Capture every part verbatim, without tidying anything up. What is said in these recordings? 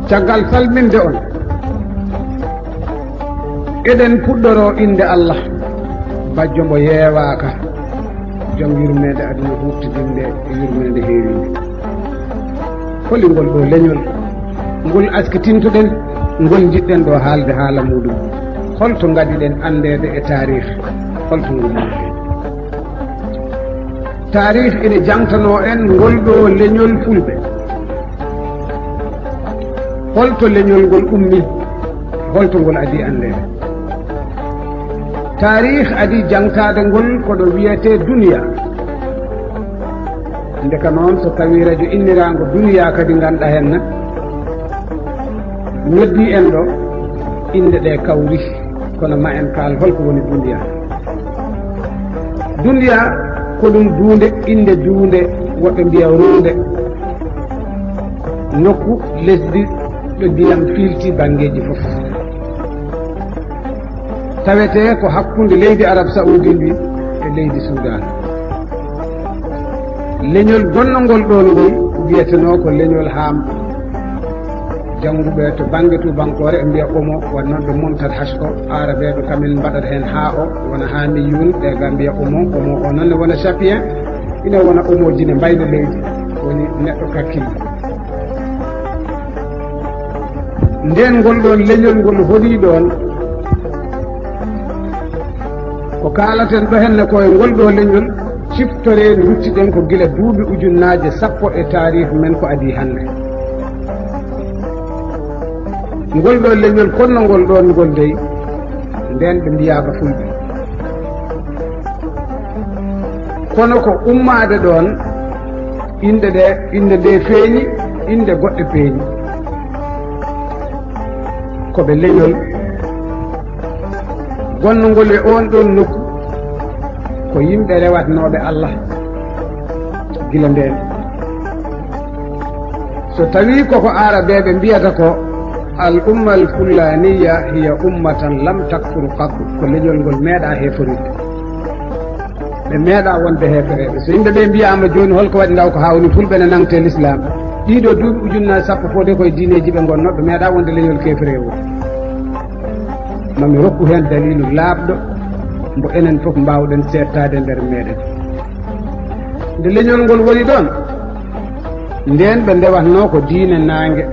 Caggal salminde on, eɗen puɗɗoroo innde Allah, bajjo mbo yeewaaka, jom yurmeende aduna huuɓtidinde e yurmeende heeriinde. Holi ngol ɗoo leñol, ngol askitintoɗen, ngol njiɗɗen ɗoo haalde haala muuɗum? Holto ngadiɗen anndeede e taariik? Holto ngol woni? Taariik ene jangtanoo en ngol ɗoo leñol Fulɓe. Holto leñol ngol ummi? Holto ngol adii anndeede? Taariik adii jangtaade ngol ko ɗo wiyetee duniya. Ndeka noon, so tawii rajo inniraango duniya kadi nganɗa heen na, noddii en ɗo, innde ɗe kawri. Kono ma en kaal holko woni duniya. Duniya ko ɗum duunde, innde duunde, woɓɓe mbiya ruunde. Nokku, lesdi, ɗo ndiyam fiilti banngeeji fof. Tawetee ko hakkunde leydi Arab Saudi ndi e leydi Sudan. Leñol gonnongol ɗoon ngol wiyetenoo ko leñol Haam. Jannguɓe to bannge tuubankoore ɓe mbiya Omo, won noon ɓe Montat Hasko, Aarabeeɓe kamen mbaɗata heen haa o wona Haamiyuun, ɓe ga mbiya Omo, Omo o noon ne wona Sapien, ina wona Omo dine mbaylo leydi, woni neɗɗo kakkilɗo. Ndeen ngol ɗoon leñol ngol honii ɗoon, ko kaalaten ɗo henne ko e ngol ɗoo leñol, ciftoree nduttiɗen ko gila duuɓi ujunnaaje sappo e taariik men ko adii hannde. Ngol ɗoo leñol konnongol ɗoon ngol dey, ndeen ɓe mbiyaaka Fulɓe. Kono ko ummaade ɗoon, innde ɗe, innde nde feeñi, innde goɗɗe peeñi. Ko ɓe leñol gonnongol e oon ɗoon nokku, ko yimɓe rewatnooɓe Allah gila ndeen. So tawii koko Aarabeeɓe mbiyata ko al umma al fullaaniya hiya ummatan lam takfur qattu, ko leñol ngol meeɗaa heeforirde. Ɓe meeɗaa wonde heefereeɓe. So yimɓe ɓe mbiyaama jooni, hol ko waɗi ndaw ko haa woni Fulɓe ne nangtee Lislaam? Ɗiiɗoo duuɓi ujunnaaje sappo fowde koye diineeji ɓe ngonnoo, ɓe meeɗaa wonde leñol keefereewo. Ma mi rokku heen daliilu laaɓɗo mbo enen fof mbaawɗen seettaade nder meeɗen. Nde leñol ngol woni ɗoon, ndeen ɓe ndewatnoo ko diine naange.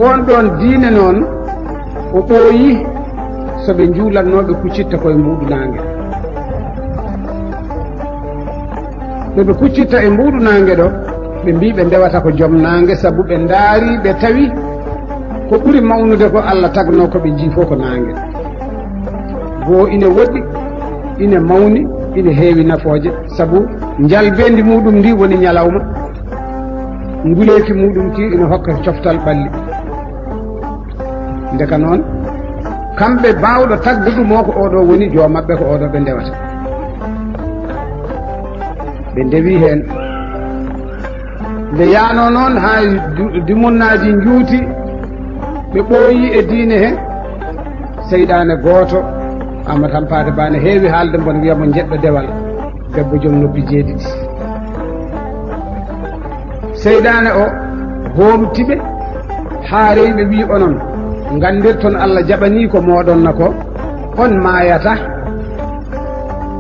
Oon ɗoon diine noon, o ɓooyi so ɓe njuulatnoo ɓe kuccitta koye mbuuɗu naange. Ɓe ɓe kuccitta e mbuuɗu naange ɗo, ɓe mbii ɓe ndewata ko joom naange, sabu ɓe ndaari, ɓe tawi ko ɓuri mawnude ko Allah tagnoo ko ɓe njii fof ko naange. Goo ine woɗɗi, ine mawni, ine heewi nafooje, sabu njalbeendi muuɗum ndi woni ñalawma, nguleeki muuɗum ki ine hokka coftal ɓalli. Ndeka noon, kamɓe baawɗo tagde ɗum o ko oɗo woni joom maɓɓe, ko oɗo ɓe ndewata. Ɓe ndewi heen. Nde yaanoo noon haa du-, dumunnaaji njuuti, ɓe ɓooyi e diine he, seyɗaane gooto, Amat Hampaate Ba ne heewi haalde, mboɗo wiya mo njeɗɗo dewal, debbo joom noppi jeeɗiɗi. Seyɗaane o hoomti ɓe haa rewi ɓe, wii, "Onon nganndirton Allah jaɓanii ko mooɗon na ko, on maayata.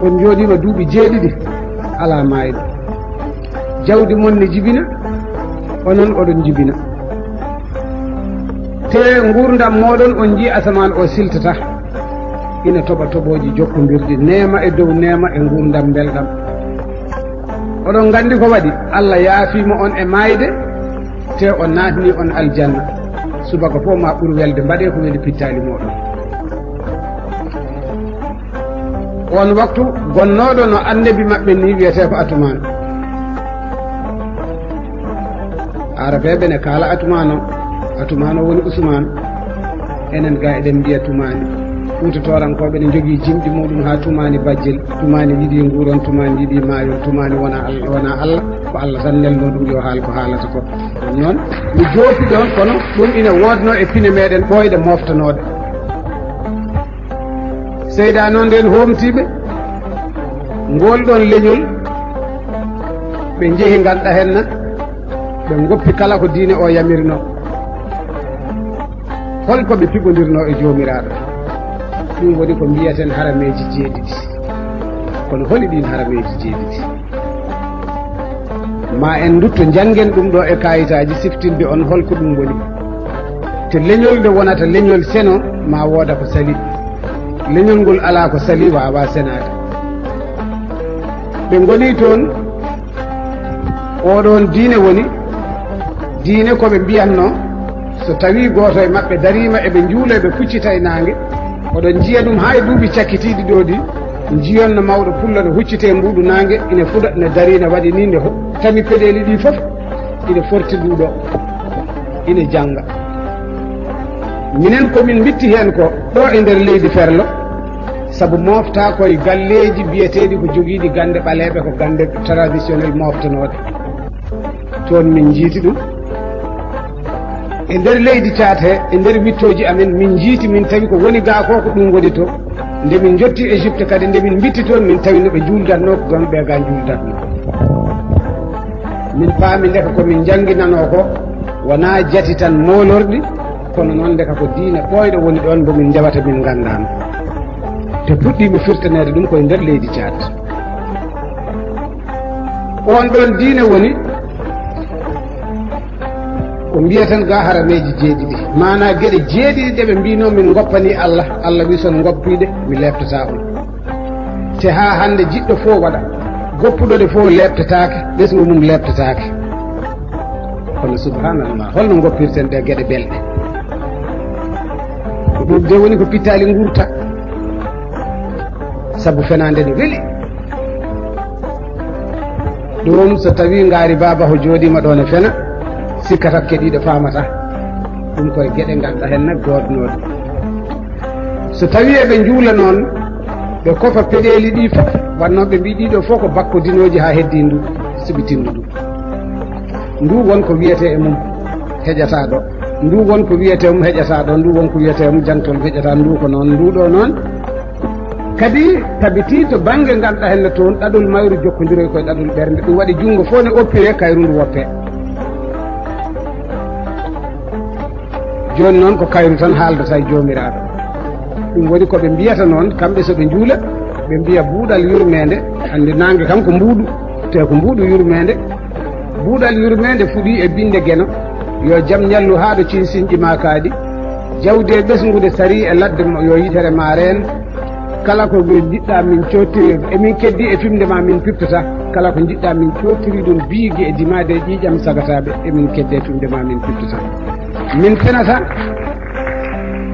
On njooɗiima duuɓi jeeɗiɗi alaa maayɗo. Jawdi mon ne jibina, onon oɗon njibina. Te nguurndam mooɗon on njii asamaan o siltata, ina toɓa toɓooji jokkondirɗi, neema e dow neema e nguurndam mbelɗam. Oɗon nganndi ko waɗi, Allah yaafiima on e maayde, te o naatni on aljanna. Subaka fof ma ɓur welde, mbaɗee ko weli pittaali mooɗon." Oon waktu gonnooɗo no annabi maɓɓe ni wiyetee ko Atumaan. Aarabeeɓe ne kaala Atumaan o. Atumaan o woni Usmaan. Enen ga eɗen mbiya Tumaani. Fuuta Toorankooɓe ne njogii jimɗi muuɗum haa Tumaani Bajjel. Tumaani yiɗi nguuron, Tumaani yiɗi maayol, Tumaani wona Allah, wona Allah. Ko Allah tan nelnoo ɗum yo haal ko haalata ko. Noon, mi joofi ɗoon, kono ɗum ina woodnoo e pine meeɗen ɓooyɗe moftanooɗe. Seyɗaane o ndeen hoomtii ɓe, ngool ɗoon leñol, ɓe njehi nganɗa heen na, Ɓe ngoppi kala ko diine o yamirno. Hol ko ɓe piɓondirno e Joomiraaɗo? Ɗum woni ko mbiyaten harameeji jeeɗiɗi. Kono holi ɗiin harameeji jeeɗiɗi? Ma en ndutto njanngen ɗum ɗo e kaayitaaji siftinde on hol ko ɗum woni. Te leñol nde wonata leñol seno, ma wooda ko sali. Leñol ngol alaa ko sali, waawaa senaade. Ɓe ngoni toon, oɗoon diine woni diine ko ɓe mbiyatno, so tawii gooto e maɓɓe dariima eɓe njuula, eɓe kuccita e naange, oɗon njiya ɗum haa e duuɓi cakkitiiɗi ɗo ɗi, njiyonno mawɗo pullo no huccitee mbuuɗu naange, ina fuɗa, ina darii, ina waɗi ni, nde ho-, tami peɗeeli ɗi fof, ina forti ɗum ɗo, ina jannga. Minen ko min mbitti heen ko ɗo e nder leydi Ferlo, sabu moofta koye galleeji biyeteeɗi ko jogiiɗi gannde ɓaleeɓe, ko gannde traditionnel mooftanooɗe. Toon min njiiti ɗum. E nder leydi Caad he, e nder wittooji amen, min njiiti, min tawi ko woni gaa ko, ko ɗum woni to. Nde min njotti Égypte kadi, nde min mbitti toon, min tawi no ɓe njuuldatnoo, ko ɗoon ɓe gaa njuuldatnoo. Min paami ndeka ko min njannginanoo ko, wonaa jati tan moolorɗi, kono noon ndeka ko diine ɓooyɗo woni ɗoon, mbo min ndewata, min nganndaano. Te puɗɗiima firtaneede ɗum koye nder leydi Caad. Oon ɗoon diine woni ko mbiyaten gaa harameeji jeeɗiɗi, maanaa geɗe jeeɗiɗi ɗe ɓe mbiinoo min ngoppanii Allah, Allah wi son ngoppii ɗe, mi leeptataa on. Te haa hannde jiɗɗo fof waɗa, goppuɗo ɗe fof leeptataake, ɓesngu mum leeptataake. Kono subhanallah, holno ngoppirten ɗe geɗe belɗe? Ko ɗum de woni ko pittaali nguurta, sabu fenaande ne weli. Ɗum so tawii ngaari baaba o jooɗiima ɗoon e fena, sikkata keɗiiɗo faamata. Ɗum koye geɗe ngannduɗaa heen nag goodnooɗe. So tawii eɓe njuula noon, ɓe kofa peɗeeli ɗi fof, wannoo ɓe mbii ɗiɗo fof ko bakkodinooji haa heddii ndu, siɓi tindu ndu. Ndu won ko wiyetee e mum heƴataa ɗo, ndu won ko wiyetee mum heƴataa ɗo, ndu won ko wiyetee mum jantol heƴataa, ndu ko noon, ndu ɗo noon. Kadi tabitii to bannge ngannduɗaa heen ne toon, ɗaɗol mayru jokkondiroy koye ɗaɗol ɓernde, ɗum waɗi junngo fof ne oppiree, kayru ndu woppee. Jooni noon ko kayru tan haaldata e Joomiraaɗo. Ɗum woni ko ɓe mbiyata noon, kamɓe so ɓe njuula, ɓe mbiya buuɗal yurmeende, anndi naange kam ko mbuuɗu, te ko mbuuɗu yurmeende. Buuɗal yurmeende fuɗii e binnde Geno, yo jam ñallu haa ɗo cinsinƴi maa kaaɗi. Jawdi e ɓesngu nde sarii e ladde mo, yo yitere maa reen. Kala ko njiɗɗaa min coottiri, emin keddii e fimde ma min pirtata. Kala ko njiɗɗaa min coottiri ɗum biigi e dimaade e ƴiiƴam sagataaɓe, emin keddee fimde ma min pirtata. Min penata,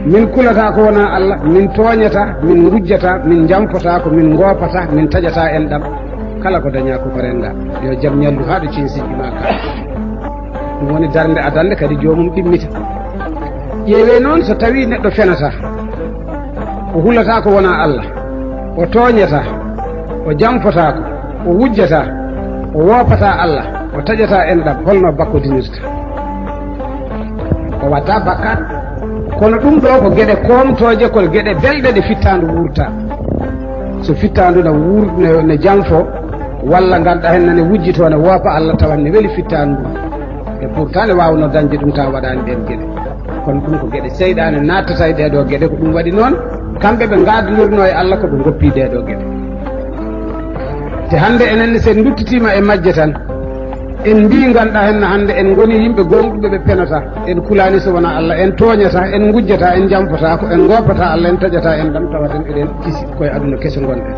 min kulata ko wonaa Allah, min tooñata, min ngujjata, min njamfota ko, min ngoopata, min taƴata enɗam. Kala ko dañaa ko ko renndaa. Yo jam ñallu haa ɗo cinsinƴi maa kaaɗi. Ɗum woni darnde adannde kadi joomum ɗimmita. Ƴeewee noon so tawii neɗɗo fenata, o hulata ko wonaa Allah, o tooñata, o jamfotaako, o wujjata, o woopataa Allah, o taƴataa enɗam, holno bakkodinirta? O waɗataa bakkaat. Kono ɗum ɗo ko geɗe koomtooje, ko geɗe belɗe ɗe fittaandu wuurta. So fittaandu na wuur-, ne, ne jamfo, walla ngannduɗaa heen nane wujjitoo ne woopa Allah, tawat ne weli fittaandu ndu. E pourtant ne waawnoo dañde ɗum tawa waɗaani ɗeen geɗe. Kono ɗum ko geɗe seyɗaane nattata e ɗee ɗoo geɗe, ko ɗum waɗi noon kamɓe ɓe ngaadondirnoo e Allah ko ɓe ngoppi ɗee ɗoo geɗe. Te hannde enen ne, so en nduttitiima e majje tan, en mbii ngannduɗaa heen hannde en ngoni yimɓe gooŋɗuɓe ɓe penata, en kulaani so wonaa Allah, en tooñata, en ngujjata, en jamfata, ko en ngoopata Allah, en taƴata enɗam, tawaten eɗen kisi koye aduna keso ngonɗen.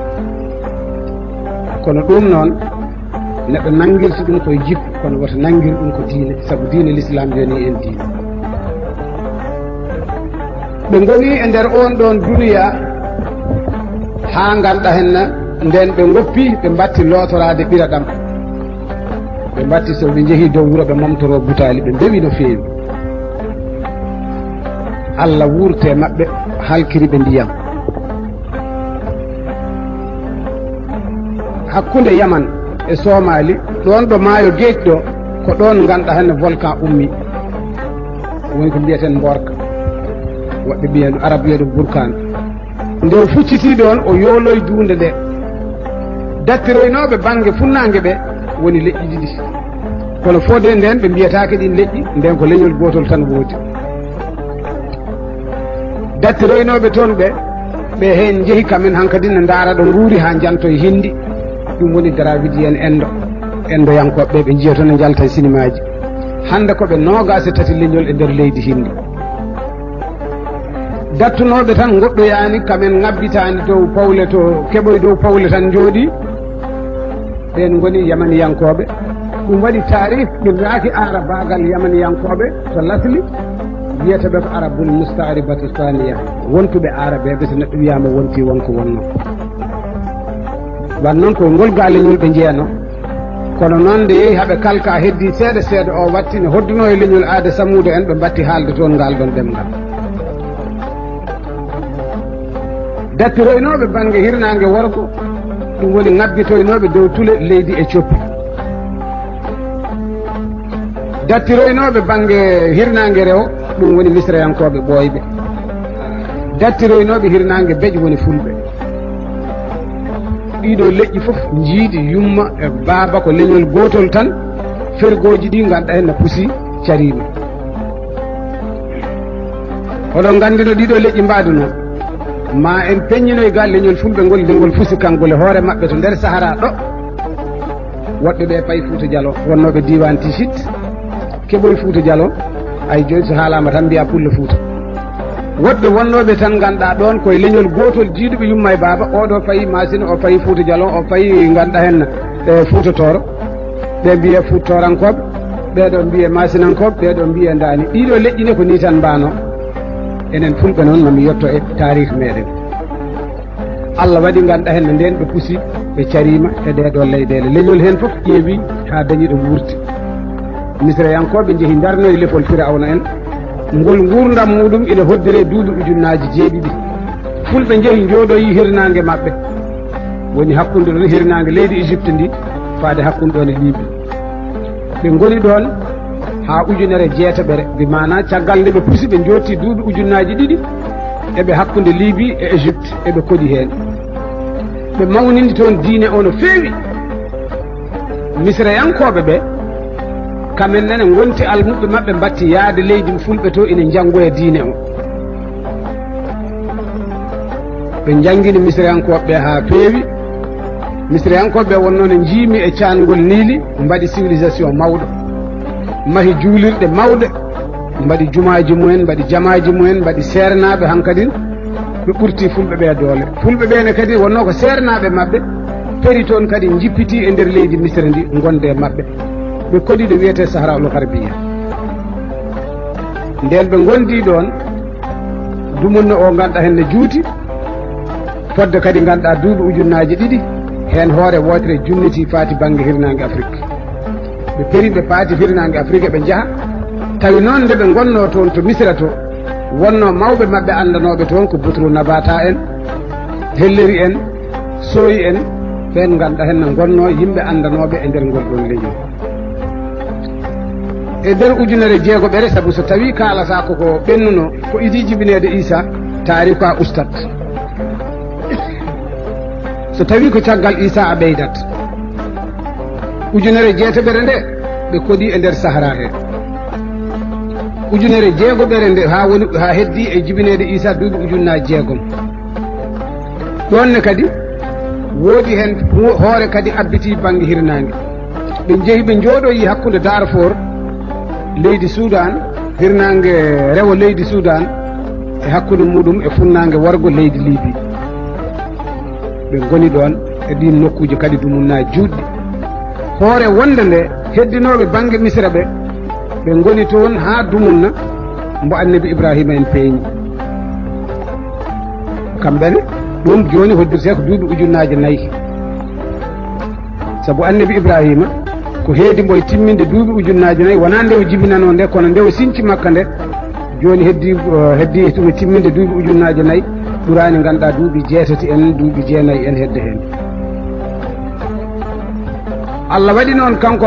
Kono ɗum noon, neɗɗo nanngirta ɗum koye jikku, kono wota nanngir ɗum ko diine, sabu diine Lislaam yoni en diine. Ɓe ngoni e nder oon ɗoon duniya haa ngannduɗaa heen na, ndeen ɓe ngoppi, ɓe mbatti lootoraade ɓira ɗam. Ɓe mbatti so ɓe njehii dow wuro, ɓe momtoroo butaali, ɓe mbewi no feewi. Allah wuurte maɓɓe, halkiri ɓe ndiyam. Hakkunde Yaman e Soomaali, ɗoon ɗo maayo geec ɗo, ko ɗoon ngannduɗaa heen volcan ummi. Woni ko mbiyaten Mboorka. Woɓɓe mbiya ɗum, Arab wiya ɗum burkaan. Nde o fucciti ɗoon, o yooloyi duunde nde. Dattiroynooɓe bannge funnaange ɓe woni leƴƴi ɗiɗi. Kono fodde nden ɓe mbiyataake ɗin leƴƴi, nden ko leñol gootol tan woodi. Dattiroynooɓe toon ɓe, ɓe heen njehi kamen hankadi ne ndaara ɗo nguuri haa njanto e Hindi. Ɗum woni Dravidian Indo, Indoyankooɓe ɓe, ɓe njiya toon ne njalta e sinimaaji. Hannde ko ɓe noogaas e tati leñol e nder leydi Hindi. Dattunooɓe tan ngoɗɗoyaani, kamen ngabbitaani dow pawle to keɓoy dow pawle tan njooɗii. Ɓeen ngoni Yamaniyankooɓe. Ɗum waɗi taarih ɓirraaki aarabaagal Yamaniyankooɓe to lasli, wiyata ɓe ko Arabul Mustaaribatu Saaniya, wontuɓe aarabeeɓe, so neɗɗo wiyaama wontii won ko wonnoo. Wan noon ko ngol gaa leñol ɓe njeyanoo. Kono noon nde yehi haa ɓe kalka, heddii seeɗa seeɗa, o watti ne hoddunoo e leñol aada Samuuda en, ɓe mbatti haalde toon ngaal ɗoon ɗemngal. Dattiroynooɓe bannge hirnaange worgo, ɗum woni ngabbitoynooɓe dow tule leydi Ethiopie. Dattiroynooɓe bannge hirnaange rewo, ɗum woni Misirayankooɓe ɓooyɓe. Dattiroynooɓe hirnaange beƴ woni Fulɓe. Ɗiɗo leƴƴi fof njiidi yumma e baaba ko leñol gootol tan, fergooji ɗi ngannduɗaa heen no pusi cariima. Oɗon nganndi no ɗiɗo leƴƴi mbaadunoo. Ma en peññinoy gaa leñol Fulɓe ngol, nde ngol fusi kanngol e hoore maɓɓe to nder Sahara ɗo. Woɗɓe ɓe payi Fuuta Jaloo, wonnooɓe diiwaan Tisit, keɓoy Fuuta Jaloo, ay jooni so haalaama tan mbiyaa Pullo Fuuta. Woɗɓe wonnooɓe tan ngannduɗaa ɗoon koye leñol gootol jiiduɓe yumma e baaba, oɗo payi Maasina, o payi Fuuta Jaloo, o payi ngannduɗaa heen, e, Fuuta Tooro. Ɓe mbiyee Fuuta Toorankooɓe, ɓeeɗo mbiyee Maasinankooɓe, ɓeeɗo mbiyee Ndaani. Ɗiɗo leƴƴi ne ko nii tan mbaanoo. Enen Fulɓe noon, ma mi yetto e taarih meɗen. Allah waɗi ngannduɗaa heen no ndeen ɓe pusi, ɓe cariima e ɗee ɗoo leyɗeele. Leñol heen fof ƴeewi haa dañi ɗo wuurti. Misirayankooɓe njehi ndarnoyi lefol Firawna en. Ngol nguurndam muuɗum ina hoddiri e duuɓi ujunnaaji jeeɗiɗi. Fulɓe njehi njooɗoyi hirnaange maɓɓe. Woni hakkunde ɗoon hirnaange leydi Égypte ndi, faade hakkunde ɗoon e Libi. Ɓe ngoni ɗoon haa ujunere jeetaɓere, bi maanaa caggal nde ɓe pusi, ɓe njooɗti duuɓi ujunnaaji ɗiɗi, eɓe hakkunde Libi e Égypte, eɓe koɗi heen. Ɓe mawnini toon diine o no feewi. Misirayankooɓe ɓe, kamen nene ngonti almuɓɓe maɓɓe, mbatti yaade leydi Fulɓe to, ina njanngoya diine o. Ɓe njanngini Misirayankooɓe ɓe haa feewi. Misirayankooɓe ɓe wonnoo no njiimi e caangol Niili, mbaɗi civilisation mawɗo, mahi juulirɗe mawɗe, mbaɗi jumaaji mumen, mbaɗi jamaaji mumen, mbaɗi seernaaɓe hankadin, ɓe ɓurti Fulɓe ɓe doole. Fulɓe ɓe ne kadi wonnoo ko seernaaɓe maɓɓe, peri toon kadi njippiti e nder leydi Misira ndi, ngonde e maɓɓe. Ɓe koɗi ɗo wiyetee Sahraul Gharbiya. Nden ɓe ngondi ɗoon, dumunna o ngannduɗaa heen ne juuti, fodde kadi ngannduɗaa duuɓi ujunnaaji ɗiɗi, heen hoore wootere junniti faati bannge hirnaange Afrik. Ɓe peri ɓe paati hirnaange Afrik, ɓe njaha. Tawi noon nde ɓe ngonnoo toon to Misira to, wonnoo mawɓe maɓɓe anndanooɓe toon ko Butru Nabata en, Helleri en, Sooyi en, ɓeen ngannduɗaa heen no ngonnoo yimɓe anndanooɓe e nder ngol ɗoon leñol. E nder ujunere jeegoɓere, sabu so tawii kaalata ko ko ɓennunoo, ko idii jibineede Iisaa, taariku a ustat. So tawii ko caggal Iisaa a ɓeydat. Ujunere jeetaɓere nde, ɓe koɗi e nder Sahara he. Ujunere jeegoɓere nde, haa woni, haa heddii e jibineede Iisaa duuɓi ujunnaaji jeegom. Ɗoon ne kadi, woodi heen ho-, hoore kadi abbiti bannge hirnaange. Ɓe njehi ɓe njooɗoyi hakkunde Darfour, leydi Sudan, hirnaange rewo leydi Sudan, e hakkunde muuɗum e funnaange worgo leydi Libi. Ɓe ngoni ɗoon e ɗiin nokkuuji kadi dumunna juutɗi. Hoore wonde nde, heddinooɓe bannge Misira ɓe, ɓe ngoni toon haa dumunna mbo Annabi Ibraahiima en peeñi. Kamɓe ne, ɗum jooni hoddirtee ko duuɓi ujunnaaje nayi. Sabu Annabi Ibraahiima, ko heedi mbo e timminde duuɓi ujunnaaje nayi, wonaa nde o jibinanoo nde, kono nde o sinci Makka nde, jooni heddii, eh, heddii ɗum e timminde duuɓi ujunnaaje nayi, ɓuraani ngannduɗaa duuɓi jeetati en, duuɓi jeenayi en hedde heen. Allah waɗi noon kanko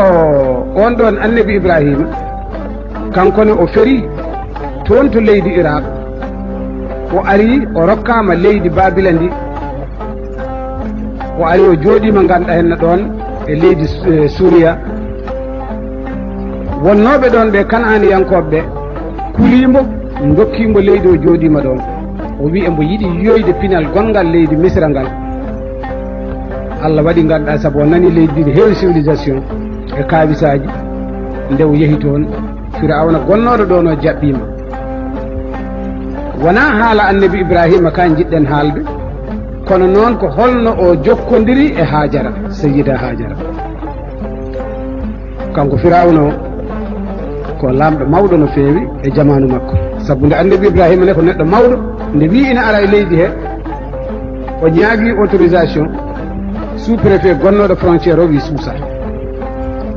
oon ɗoon Annabi Ibraahiima, kanko ne o feri toon to leydi Irak, o ari o rokkaama leydi Baabila ndi, o ari o jooɗiima ngannduɗaa heen ɗoon e leydi Su-, eh, Suuriya. Wonnooɓe ɗoon ɓe Kanaaniyankooɓe ɓe kulii mbo, ndokkii mbo leydi o jooɗiima ɗoon. O wi'i mbo yiɗi yiyoyde pinal gonngal leydi Misra ngal. Allah waɗi ngannduɗaa, sabu o nani leydi ndi ne heewi civilisation e kaawisaaji. Nde o yehi toon, Firawna gonnooɗo ɗoon o jaɓɓiima. Wonaa haala Annabi Ibraahiima ka njiɗɗen haalde, kono noon ko holno o jokkondiri e Haajara, Sayyida Haajara. Kanko Firawna o, ko laamɗo mawɗo no feewi e jamaanu makko. Sabu nde Annabi Ibraahiima ne ko neɗɗo mawɗo, nde wi'i ina ara e leydi he, o ñaagi autorisation, sous-préfet gonnooɗo frontière o wi suusa.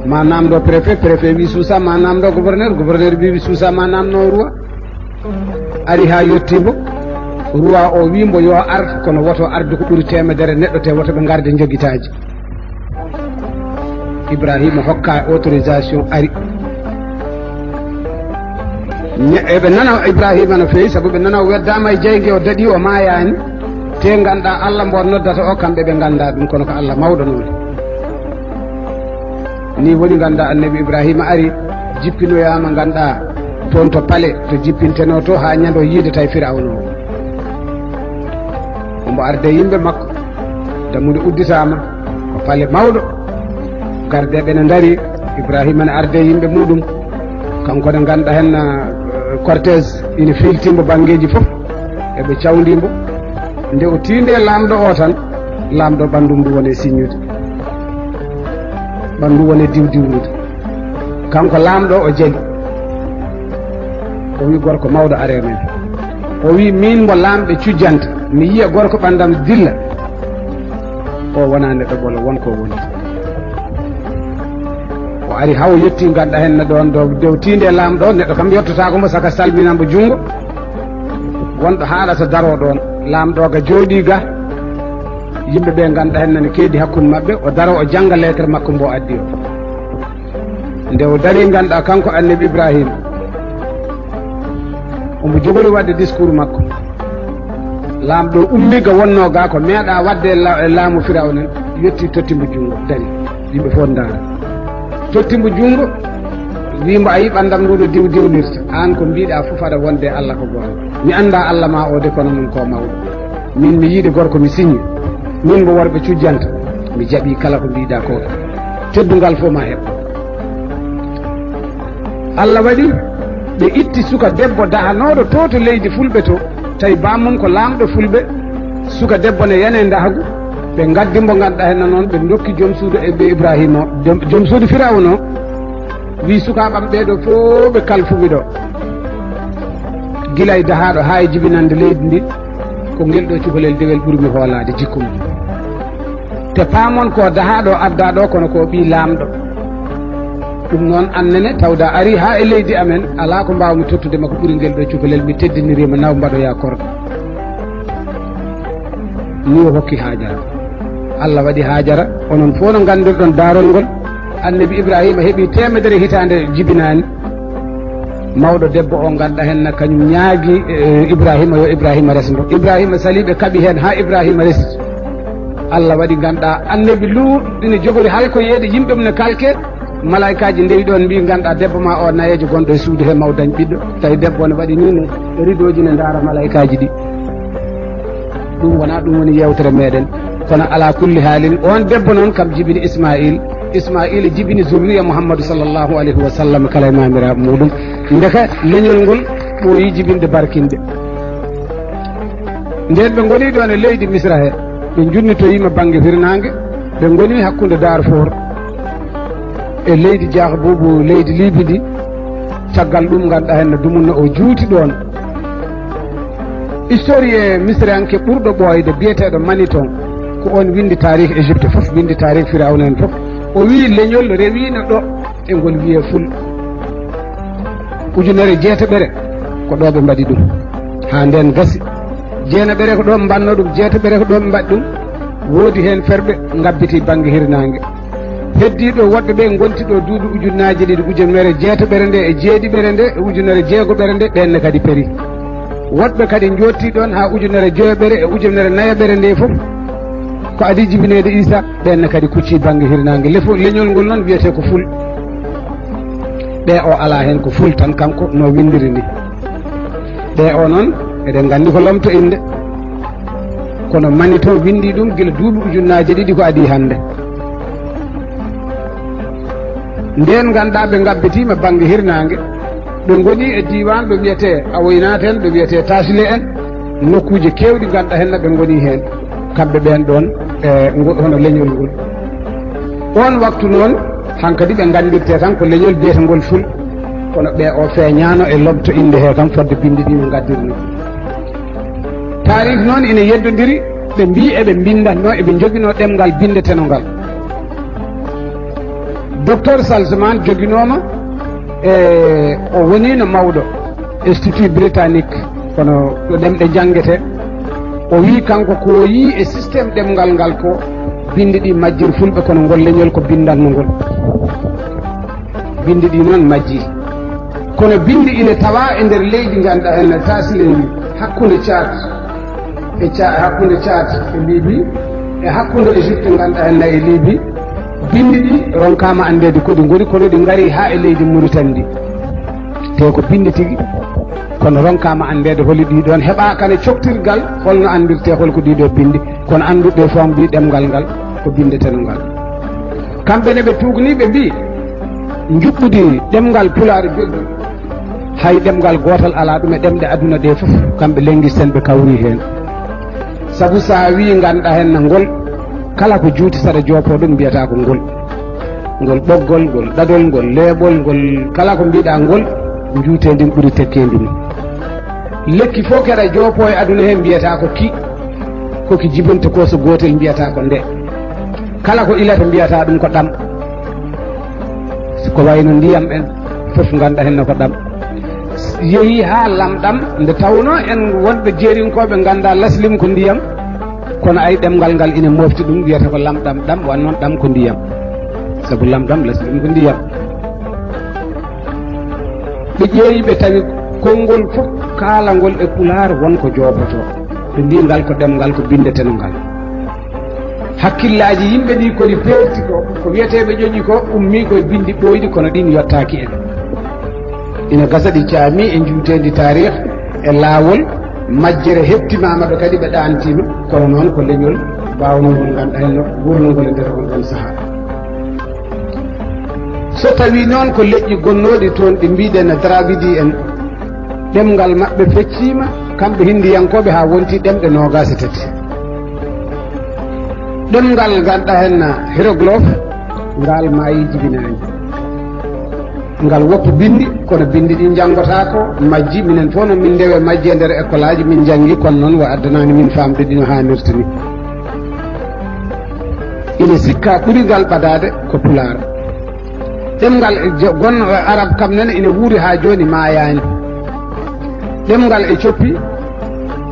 Ma naamndo préfet, préfet wi suusa, ma naamndo gouverneur, gouverneur wi suusa, ma naamndo roi. Ari haa yettii mbo, roi o wi mbo yo ar, kono woto ardu ko ɓuri teemedere neɗɗo, te woto ɓe ngarde njogitaaji. Ibraahiima hokka autorisation, ari. Ne-, eɓe nana Ibraahiima no feewi, sabu ɓe nana o weddaama e jayge, o daɗi, o maayaani. Te ngannduɗaa Allah mbo noddata o, kamɓe ɓe nganndaa ɗum, kono ko Allah mawɗo noon. Ni woni ngannduɗaa Annabi Ibraahiima ari, jippinoyaama ngannduɗaa toon to palais, to jippintenoo to haa ñande o yiide tawi Firawna o. Omo arde yimɓe makko, dammuɗe udditaama, ko palais mawɗo. Gardeeɓe ne ndari, Ibraahiima ne arde yimɓe muɗum. Kanko ne ngannduɗaa heen, eh, cortège ina fiiltii mbo banngeeji fof, eɓe cawndii mbo. Nde o tiinde laamɗo o tan, laamɗo ɓanndu ndu woni e siññude. Ɓanndu woni e diwdiwnude. Kanko laamɗo o jali. O wi gorko mawɗo are men. O wi min mbo laamɓe cujjanta, mi yiya gorko ɓanndam dilla. O wonaa neɗɗo ɓolo, won ko woni. O ari haa o yetti ngannduɗaa heen ne ɗoon, ɗo, dow tiinde laamɗo, neɗɗo kam yottotaako mbo saka salmina mbo junngo. Wonɗo haalata daroo ɗoon, laamɗo ga jooɗii ga. Yimɓe ɓe ngannduɗaa heen nana keedi hakkunde maɓɓe, o daroo o jannga lettre makko mbo addi o. Nde o darii ngannduɗaa kanko Annabi Ibraahiima, omo jogori waɗde discours makko. Laamɗo ummi ga wonnoo ga ko meeɗaa waɗde e la-, e laamu Firawna, yetti totti mbo junngo, darii. Yimɓe fof ndaara. Totti mbo junngo, wi mbo, "A yii ɓanndam ndu no diw diwnirta, aan ko mbiɗaa fof aɗa wonde e Allah ko goonga. Mi anndaa Allah ma o de, kono noon ko mawɗo. Min mi yiide gorko mi siñi, min mbo worɓe cujjanta, mi jaɓii kala ko mbiɗaa ko. Teddungal fof ma heɓ." Allah waɗi ɓe itti suka debbo dahanooɗo to, to leydi Fulɓe to, tawi bammum ko laamɗo Fulɓe. Suka debbo ne yani e ndahagu, ɓe ngaddi mbo ngannduɗaa heen noon, ɓe ndokki joom suudu e ɓe Ibraahiima o, joom, joom suudu Firawna o, wi sukaaɓe am ɓee ɗo fof ɓe kalfumi ɗo. Gila e dahaaɗo haa e jibinannde leydi ndi, ko ngel ɗo cukalel dewel ɓuri mi hoolaade jikku mum. Te paamon ko dahaaɗo addaa ɗo, kono ko ɓii laamɗo. Ɗum noon, aan nene, tawda ari haa e leydi amen, alaa ko mbaawmi tottude ma ko ɓuri ngel ɗo cukalel, mi teddiniriima, naw mbaɗoyaa korka. Ni o hokki Haajara. Allah waɗi Haajara, onon fof no nganndirɗon daarol ngol. Annabi Ibraahiima heɓi teemedere hitaande jibinaani. Mawɗo debbo o ngannduɗaa heen na kañum ñaagi, eh, Ibraahiima yo Ibraahiima res mbo. Ibraahiima salii ɓe kaɓi heen haa Ibraahiima resi. Allah waɗi ngannduɗaa Annabi Luut ina jogori halkoyeede yimɓe mum ne kalke. Malaykaaji ndewi ɗoon mbi ngannduɗaa debbo ma o nayeejo gonɗo e suudu he maw dañ ɓiɗɗo. Tawi debbo ne waɗi ni ne ridooji ne ndaara malaykaaji ɗi. Ɗum wonaa ɗum woni yeewtere meɗen. Kono alaa kulli haalin, oon debbo noon kam jibini Ismaayil. Ismaayil jibini zurriya Muhammadu sallallahu alayhi wa sallam kala e maamiraaɓe muɗum. Ndeke leñol ngol ɓooyi jibinde barkinɗe. Ndeen ɓe ngoni ɗoon e leydi Misra he, ɓe njunnitoyiima bannge hirnaange, ɓe ngoni hakkunde Darfour e leydi Jaaxbuubu, leydi Liibi ndi. Caggal ɗum ngannduɗaa heen no dumunna o juuti ɗoon. Historien misranke ɓurɗo ɓooyde biyeteeɗo Maniton, ko oon winndi taarih Égypte fof, winndi taarih Firawna en fof. O wii leñol rewiino ɗo e ngol wiyee Ful. Ujunere jeetaɓere ko ɗo ɓe mbaɗi ɗum. Haa ndeen gasi. Jeenaɓere ko ɗo ɓe mbaɗno ɗum, jeetaɓere ko ɗo ɓe mbaɗi ɗum. Woodi heen ferɓe ngabbiti bannge hirnaange. Heddiiɓe woɗɓe ɓe ngonti ɗo duuɓi ujunnaaje ɗiɗi, ujunere jeetaɓere nde e jeeɗiɓere nde e ujunere jeegoɓere nde, ɓeen ne kadi peri. Woɗɓe kadi njootti ɗoon haa ujunere joyoɓere e ujunere nayaɓere nde fof. Ko adii jibineede Iisa, ɓeen ne kadi kucci bannge hirnaange. Lefo-, leñol ngol noon wiyetee ko Ful. Ɓe o alaa heen ko Ful tan, kanko no winndiri ni. Ɓe o noon, eɗen nganndi ko lomto innde. Kono Maniton winndi ɗum gila duuɓi ujunnaaje ɗiɗi ko adii hannde. Ndeen ngannduɗaa ɓe ngabbitiima bannge hirnaange, ɓe ngoni e diiwaan ɗo wiyetee Awoynaat en, ɗo wiyetee Taasile en, nokkuuje keewɗi ngannduɗaa heen ɓe ngoni heen. Kamɓe ɓeen ɗoon, e ngo-, hono leñol ngol. Oon waktu noon, hankadi ɓe nganndirtee tan ko leñol biyetengol Ful, kono ɓe o feeñaano e lomto innde hee kam fodde binndi ɗi no ngaddirnoo. Taarih noon ina yeddondiri, ɓe mbii eɓe mbinndatnoo, eɓe njoginoo ɗemngal binndetenongal. Docteur Salzman joginooma, e o woniino mawɗo Institut Britannique, kono ɗo ɗemɗe njanngetee. O wii kanko ko o yii e système ɗemngal ngal ko binndi ɗi majjir Fulɓe, kono ngol leñol ko binndanno ngol. Binndi ɗi noon majji. Kono binndi ina tawa e nder leydi ngannduɗaa heen no Taasile ni, hakkunde Caad e Ca-, hakkunde Caad e Libi, e hakkunde Égypte ngannduɗaa heen no e Libi. Binndi ɗi ronkaama anndeede ko ɗi ngoni, kono ɗi ngari haa e leydi Muritani ndi. Te ko binndi tigi, kono ronkaama anndeede holi ɗi ɗoon, heɓaaka ne coktirgal holno anndirtee hol ko ɗii ɗoo binndi, kono annduɓe fof mbii ɗemngal ngal ko binndetenongal. Kamɓe ne ɓe tuugni, ɓe mbii njuɓɓudi ɗemngal Pulaar joggi, hay ɗemngal gootal alaa ɗum e ɗemɗe aduna ɗe fof, kamɓe linguiste en ɓe kawri heen. Sabu so a wii ngannduɗaa heen na ngol, kala ko juuti saɗa joopoo ɗum mbiyata ko ngol. Ngol ɓoggol, ngol ɗaɗol, ngol leeɓol, ngol kala ko mbiɗa ngol, njuuteendi ɓuri tekkeendi mum. Lekki fof keɗa joopoo e aduna heen mbiyata ko ki, ko ki jibinta ko so gootel mbiyata ko nde. Kala ko ilata mbiyata ɗum ko ɗam. Ko wayno ndiyam en fof ngannduɗaa heen no ko ɗam. Yehi haa lamɗam, nde tawnoo en wonɓe jeerinkooɓe nganndaa laslim ko ndiyam, kono ay ɗemngal ngal ina mofti ɗum, wiyata ko lamɗam ɗam, wan noon ɗam ko ndiyam. Sabu lamɗam laslim ko ndiyam. Ɓe ƴeewi, ɓe tawi konngol fof kaalangol e Pulaar won ko joopotoo. Ɓe mbii ngal ko ɗemngal, ko binndetenongal. Hakkillaaji yimɓe ɗi kadi peerti ko, ko wiyeteeɓe ƴoƴi ko ummii ko e binndi ɓooyɗi, kono ɗiin yottaaki en. Ina gasa ɗi caami e njuuteendi taarih, e laawol, majjere heɓtimaama ɓe kadi ɓe ɗaantiima, kono noon ko leñol baawnongol ngannduɗaa heen no wuurnongol e nder on ɗon sahaa. So tawii noon ko leƴƴi gonnooɗi toon ɗi mbiɗen Drawidi en, ɗemngal maɓɓe fecciima, kamɓe Hinndiyankooɓe, haa wonti ɗemɗe noogaas e tati. Ɗemngal ngannduɗaa heen hiéroglyphe, ngal maayii jibinaani. Ngal woppi binndi, kono binndi ɗi njanngotaako, majji, minen fof no min ndewe majji e nder ekkolaaji, min njanngi, kono noon wa addanaani min faamde ɗi no haanirta ni. Ina sikka ɓuri ngal ɓadaade ko Pulaar. Ɗemngal e jo-, gonno e Arab kam nene ina wuuri haa jooni maayaani. Ɗemngal e coppi,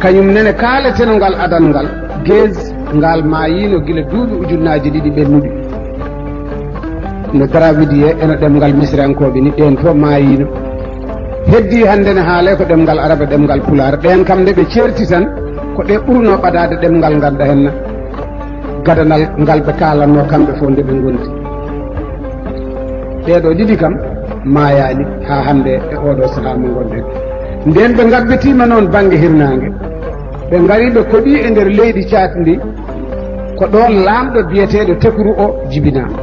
kañum nene kaaletenongal adanngal, Geez, ngal maayiino gila duuɓi ujunnaaji ɗiɗi ɓennuɗi. No Drawidi e, eno ɗemngal Misirankooɓe ni, ɗeen fof maayiino. Heddii hannde ne haalee ko ɗemngal Arab e ɗemngal Pulaar. Ɗeen kam nde ɓe ceerti tan, ko ɗe ɓurnoo ɓadaade ɗemngal ngannduɗaa heen na gadanal ngal ɓe kaalannoo kamɓe fof nde ɓe ngondi. Ɗee ɗoo ɗiɗi kam maayaani haa hannde e oo ɗoo sahaa mo ngonɗen. Ndeen ɓe ngabbitiima noon bannge hirnaange, ɓe ngari ɓe koɗi e nder leydi Caad ndi, ko ɗoon laamɗo biyeteeɗo Tekuru o jibinaama.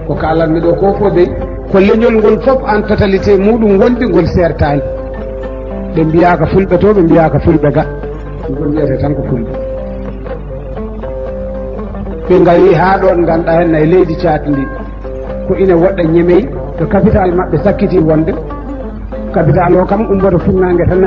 Ko kaalanmi ɗoo ko fof dey, ko leñol ngol fof en totalité muɗum wondi ngol seertaani. Ɓe mbiyaaka Fulɓe to, ɓe mbiyaaka Fulɓe ga. Ngol wiyetee tan ko Fulɓe. Ɓe ngari haa ɗoon ngannduɗaa heen na e leydi Caad ndi, ko ina woɗɗa Ñemey, to capital maɓɓe sakkiti wonde. Capital o kam ummoto funnaange tan.